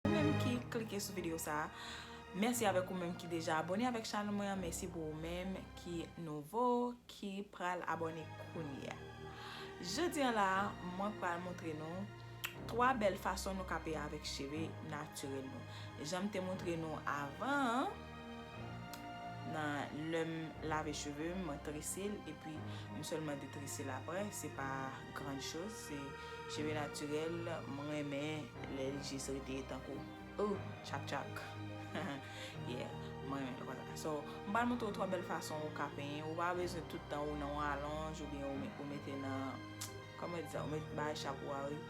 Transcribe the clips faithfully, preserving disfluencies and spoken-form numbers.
Ou menm ki klike sou videyo sa a, mèsi avèk ou menm ki deja abòne avèk chanèl mwen an, mèsi pou ou menm ki nouvo, ki pral abòne kounye a. Jodi a la, mwen pral montre nou twa bèl fason nou ka peye avèk cheve natirèl nou. Jan m te montre nou avan an, nan lè m lave cheve m, mwen trese l, epi m sèlman detrese l apre. Se pa gran choz, se cheve natirèl, mwen renmen lè l jis rete tankou, oh, tchak tchak. Yeah, mwen renmen l konsa. So, m pral montre w twa bèl fason ou ka penyen. Ou pa bezwen tout tan ou nan yon alonj oubyen ou, ou mete nan, kòman di sa, ou mete bagay chapo a, wi,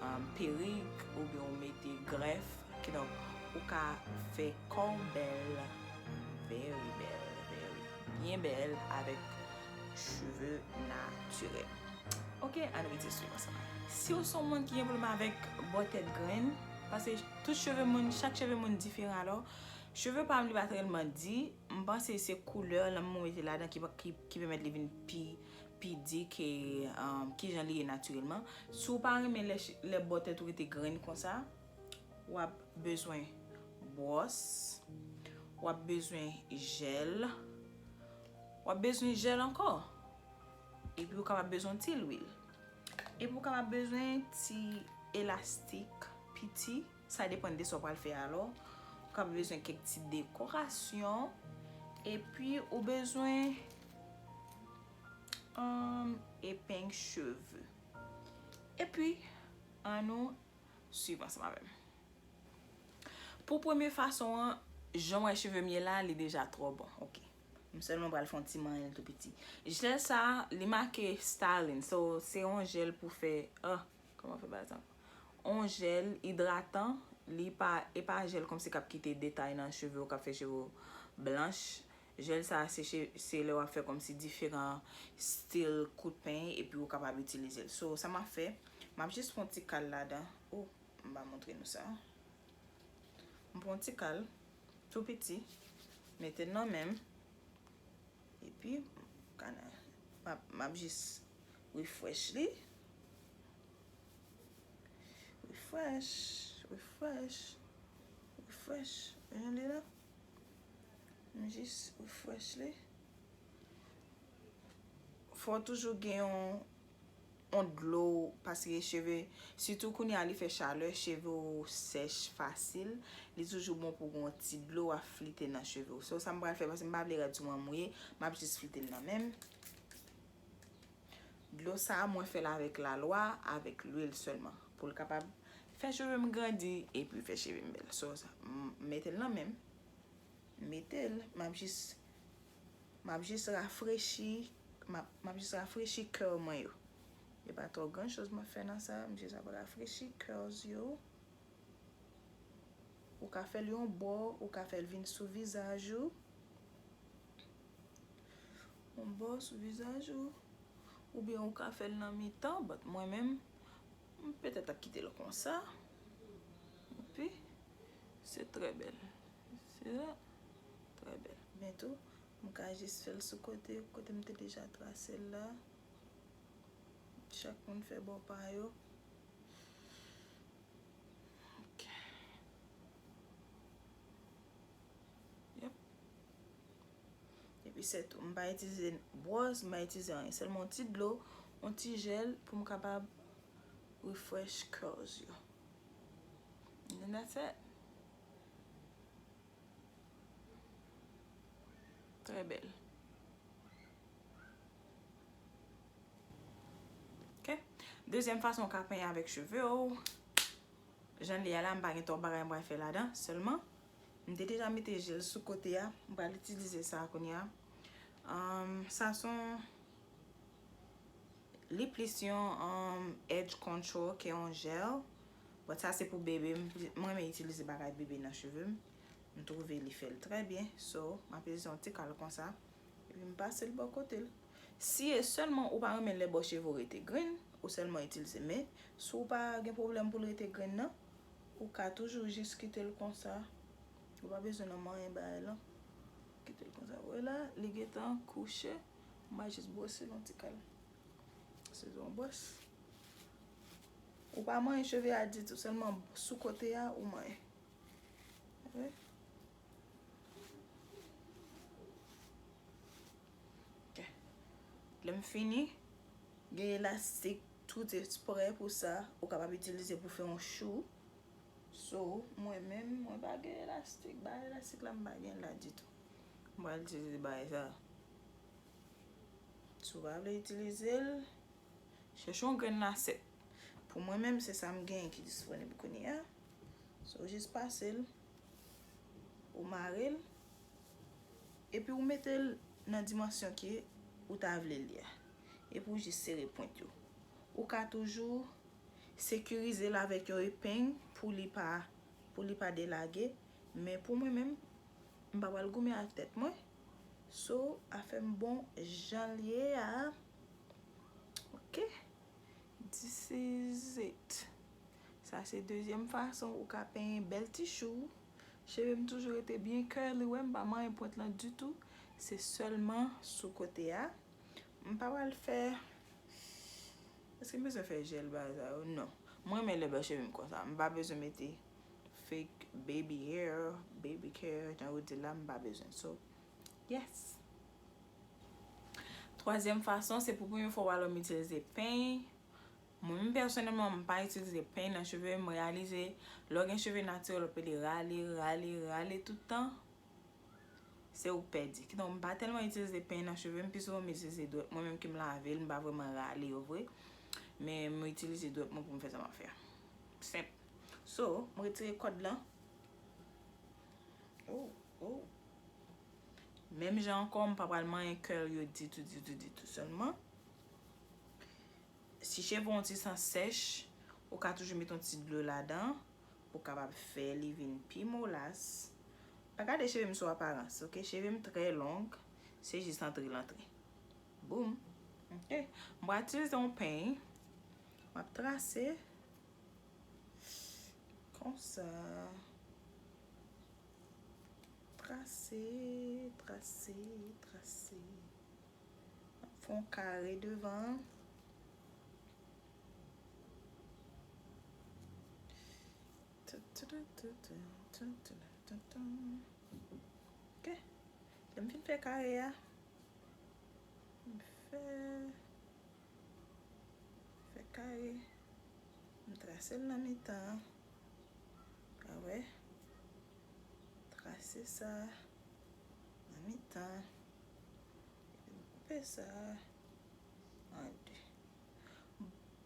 um, perik oubyen ou mete grèf. Kidonk, ou ka fè kò w bèl, very bèl, very, byen bèl avèk cheve natirèl. Ok, ann rete swiv ansanm. Si w se yon moun ki gen pwoblèm avèk bò tèt grenn, paske tout cheve moun, chak cheve moun diferan, alò, cheve pa m li pa t rèlman di, m panse se koulè lan mwen mete ladan ki, ki, ki pèmèt li vin pi, pi di ke, um, kijan li ye natirèlman. Si w pa renmen lè, lè bò tèt ou rete grenn konsa, w ap bezwen bwòs, w ap bezwen jèl, w ap bezwen jèl ankò. Epi ou kapab bezwen ti lwil. Epi ou kapab bezwen ti elastik piti, sa depann de sa w pral fè alò. Ou kapab bezwen kèk ti dekorasyon. Epi ou bezwen, um, epeng cheve. Epi, ann nou swiv ansanm avè m. Pou premye fason an, jan w wè cheve m ye la, li deja twò bon. Ok. M sèlman pral fè yon ti manyen l tou piti. Jèl sa, li make styling. So, se yon jèl pou fè, ah, kòman fè bagay sa? Yon jèl idratan, li pa, e pa jèl kòmsi k ap kite detay nan cheve w, k ap fè cheve w blanch. Jèl sa, se che-, se lè w ap fè kòmsi diferan stil kout peny, epi ou kapab itilize l. So, sa m ap fè, m ap jis fè yon ti kal ladan. Oh, m pa montre nou sa. M pran yon ti kal, tou piti, mete l nan men m, epi, kana, m ap, m ap jis refresh li. Refresh, refresh, refresh. Jan li la. M jis refresh li. Fò w toujou gen yon, yon dlo, paske cheve, sitou kounye a li fè chalè, cheve w sèch fasil, li toujou bon pou w gen yon ti dlo w ap flite nan cheve w. So, sa m pral fè, paske m pa vle rad sou mwen mouye, m ap jis flite l nan men m. Dlo sa a, mwen fè l avèk lalwa, avèk lwil sèlman, pou l kapab fè cheve m grandi, epi fè cheve m bèl. So, sa, m mete l nan men m. M mete l, m ap jis, m ap jis rafrechi, m ap, m ap jis rafrechi curl mwen yo. E pa twò gran choz m ap fè nan sa, m jis ap rafrechi curls yo. Ou ka fè l yon bò, ou ka fè l vin sou vizaj ou. Yon bò sou vizaj ou. Oubyen ou ka fè l nan mitan, but mwen menm, m petèt ap kite l konsa. Epi, se trè bèl. Se sa, trè bèl. Men tou, m ka jis fè l sou kote, kote m te deja trase l la. Chak moun fè bò pa yo. Ok. Yep. Epi se tou. M pa itilize bwòs, m pa itilize anyen. Sèlman yon ti dlo, yon ti jèl pou m kapab refresh curls yo. And then that's it. Trè bèl. Ok. Dezyèm fason w ka penyen avèk cheve w. Jan l ye a la, m pa gen twòp bagay m pral fè ladan. Sèlman, m te deja mete jèl sou kote a. M pral itilize sa kounye a. Um, sa se yon Li plis yon, um, edge control ke yon jèl. But sa se pou bebe. M, mwen renmen itilize bagay bebe nan cheve m. M twouve li fè l trè byen. So, m ap itilize yon ti kal konsa. Epi m pase l bò kote l. Si e sèlman ou pa renmen lè bò cheve w rete grenn, ou sèlman itilize. Men, si w pa gen pwoblèm pou l rete grenn nan, ou ka toujou jis kite l konsa. Ou pa bezwen nan manyen bagay lan. Kite l konsa. Ou wè la, li gentan kouche. M a jis bwose l yon ti kal. Se yon bwòs. Ou pa manyen cheve a ditou, sèlman sou kote a, ou manyen. Ok. Lè m fini, gen elastik, tout espre pou sa, ou kapab itilize pou fè yon chou. So, mwen menm, mwen pa gen elastik. Bagay elastik la, m pa gen la ditou. M pral itilize bagay sa. Si w pa vle itilize l, chèche yon grenn lasèt. Pou mwen menm, se sa m genyen ki disponib kounye a. So, jis pase l, ou mare l, epi ou mete l nan dimansyon ke ou ta vle li a. Epi ou jis sere pwent yo. Ou ka toujou sekirize l avèk yon epeng pou li pa, pou li pa delage. Men pou mwen menm, m pa pral goumen ak tèt mwen. So, afè m bon jan l ye a. Ok. This is it. Sa se dezyèm fason ou ka penyen bèl ti chou. Cheve m toujou rete byen curly, wè, m pa manyen pwent lan ditou. Se sèlman sou kote a. M pa pral fè. Èske m bezwen fè jèl bagay sa yo? Non. Mwen renmen lè bèl cheve m konsa. M pa bezwen mete fake baby hair, baby care, jan yo di la, m pa bezwen. So, yes. Twazyèm fason, se pou premye fwa w alò m itilize peny. Mwen menm pèsonèlman, m pa itilize peny nan cheve m. M reyalize, lè w gen cheve natirèl, w ap rele rale, rale, rale tout tan. Se ou k pèdi. Kidonk, m pa tèlman itilize peny nan cheve m, pi souvan m itilize dwèt mwen menm ke m lave l, m pa vrèman rale yo vre. Men m itilize dwèt mwen pou m fè sa m ap fè a. Senp. So, m retire kòd lan. Oh, oh. Menm jan ankò, m pa pral manyen curl yo ditou, ditou, ditou. Sèlman, si cheve w yon ti jan sèch, ou ka toujou met yon ti dlo ladan pou w kapab fè li vin pi molas. Pa gade cheve m sou aparans, ok? Cheve m trè long, se jis antre l antre. Boum. Ok. M pral itilize yon peny. M ap trase konsa. Trase, trase, trase. Fè yon kare devan. Ok. Lè m fin fè kare a, m fè, fè kare. M trase l nan mitan an. Ka wè? Trase sa nan mitan. Epi m koupe sa an de.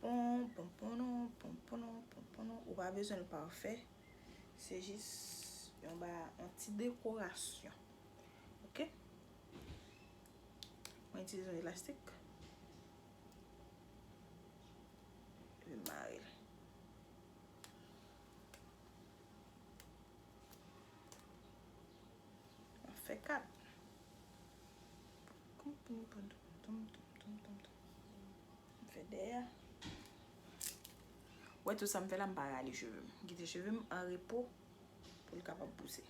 Bon, bon, bon, non, bon, bon, non, bon, bon, non. Ou pa bezwen l pafè. Se jis yon ba, yon ti dekorasyon. Ok? Mwen itilize yon elastik. Epi m mare l. Mwen fè kat. Mwen fè dèyè. Wè, tout sa m fè la, m pa rale cheve m. M kite cheve m an repo pou l kapab pouse.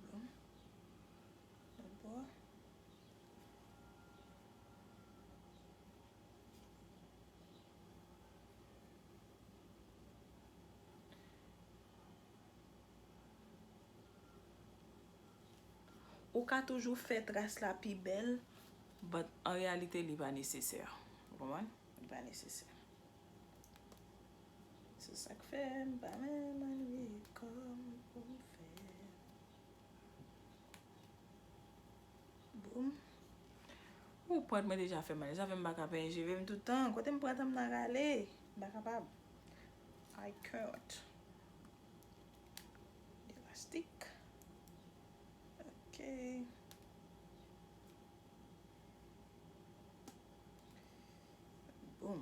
Bon. Dabò. Ou ka toujou fè tras la pi bèl, but an reyalite, li pa nesesè. Ou konprann? Li pa nesesè. Se sa k fè m pa menm annuiye kò m pou m fè. Boum. Ou pwent mwen deja fè mal. Sa fè m pa ka penyen cheve m tout tan. Kote m pran tan m nan rale? M pa kapab. I can't. Elastik. Ok. Boum.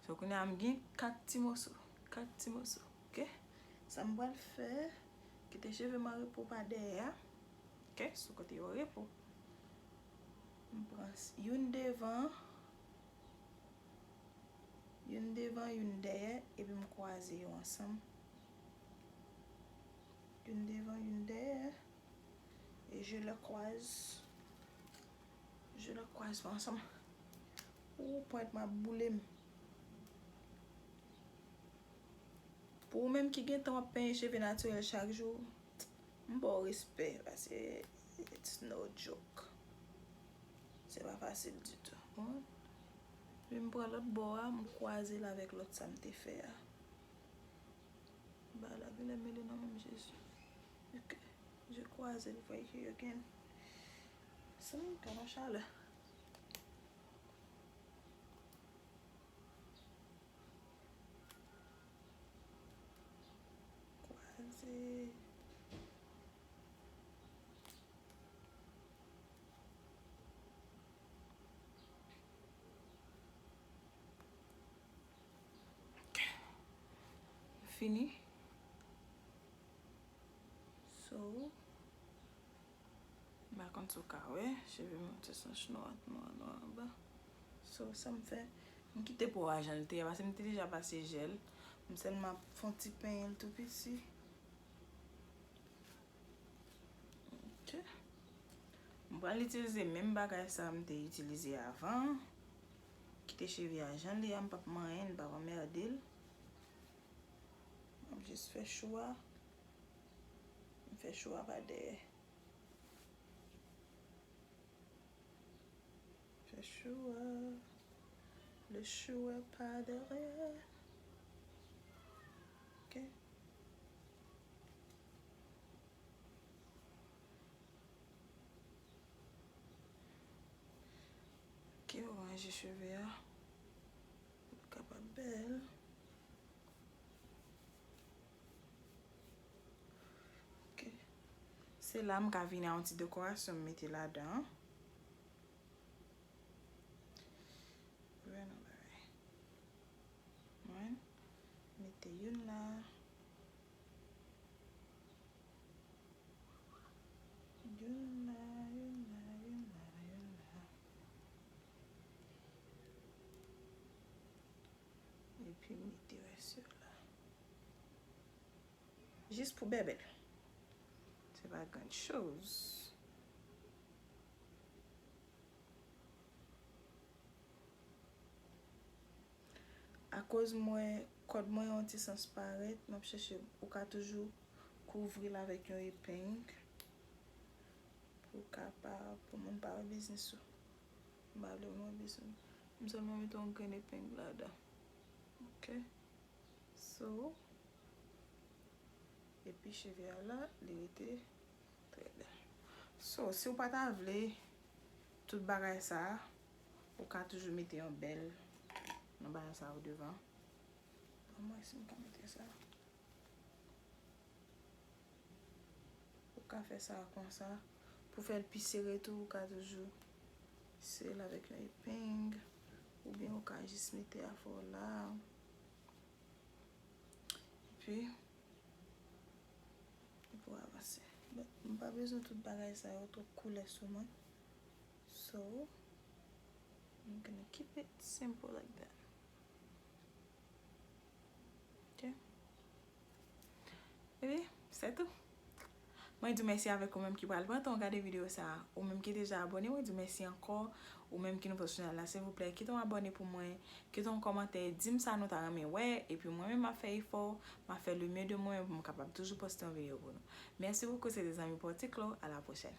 So, kounye a, m gen kat ti moso. Kat ti moso. Ok? Sa m pral fè, kite cheve m an repo pa dèyè a. Ok? Sou kote yo repo. M pran s-, youn devan, youn devan, youn dèyè, epi m kwaze yo ansanm. Youn devan, youn dèyè. E je le croise. Je le croise ansanm. Ou pwent m ap boule m. Pou ou menm ki gentan w ap penyen cheve natirèl chak jou, m ba w respè, paske it's no joke. Se pa fasil ditou. Ou konprann? Epi m pran lòt bò a, m kwaze l avèk lòt sa m te fè a. Bagay la genlè mele nan men m, Jezi. Ok. Je croise it right here again. Sa m gen yon chalè. Kwaze. Ok. Fini. So, m pa konn si w ka wè, cheve m yon ti sanch nwa, nwa, nwa anba. So, sa m fè, m kite po a jan l te ye, paske m te deja pase jèl. M sèlman ap fè yon ti penyen l tou piti. Ok. M pral itilize menm bagay sa m te itilize avan. Kite cheve a jan l ye a, m p ap manyen, m p ap anmède l. M ap jis fè chou a. M fè chou a pa dèyè. Fè chou a. Le chou a pa dèyè. Ok. Ok, ou ranje cheve a. Pou l kapab bèl. Ok. Se la m ka vini a yon ti dekorasyon m mete ladan an. Wè nan bagay. Mwen mete youn la. Youn la, youn la, youn la, youn la. Epi m mete rès yo la. Jis pou bèbèl. Se pa gran choz. Akoz m wè kòd mwen yon ti sans parèt, m ap chèche, ou ka toujou kouvri l avèk yon epeng pou w ka pa, pou moun pa wè biznis ou. M pa vle moun wè biznis ou. M sèlman mete yon grenn epeng ladan. Ok. So, epi cheve a la, li rete trè bèl. So, si w pa ta vle tout bagay sa a, ou ka toujou mete yon bèl nan bagay sa yo devan. Ban m wè si m ka mete sa. Ou ka fè sa konsa. Pou fè l pi sere tou, ou ka toujou sere l avèk yon epeng. Oubyen ou ka jis mete afè w la. Epi, epi w avanse. But, m pa bezwen tout bagay sa yo, twòp koulè sou mwen. So, I'm gonna keep it simple like that. Ok. Epi, se tou. Mwen di w mèsi avèk ou menm ki pral pran tan w gade videyo sa a. Ou menm ki deja abòne, mwen di w mèsi ankò. Ou menm ki nouvo sou chanèl la, silvouplè, kite yon abòne pou mwen, kite yon kòmantè, di m sa nou ta renmen wè, epi mwen menm m ap fè efò, m ap fè le mieux de mwen pou m kapab toujou poste yon videyo pou nou. Mèsi bokou, se te zanmi pa w Ti Clo, à la prochaine.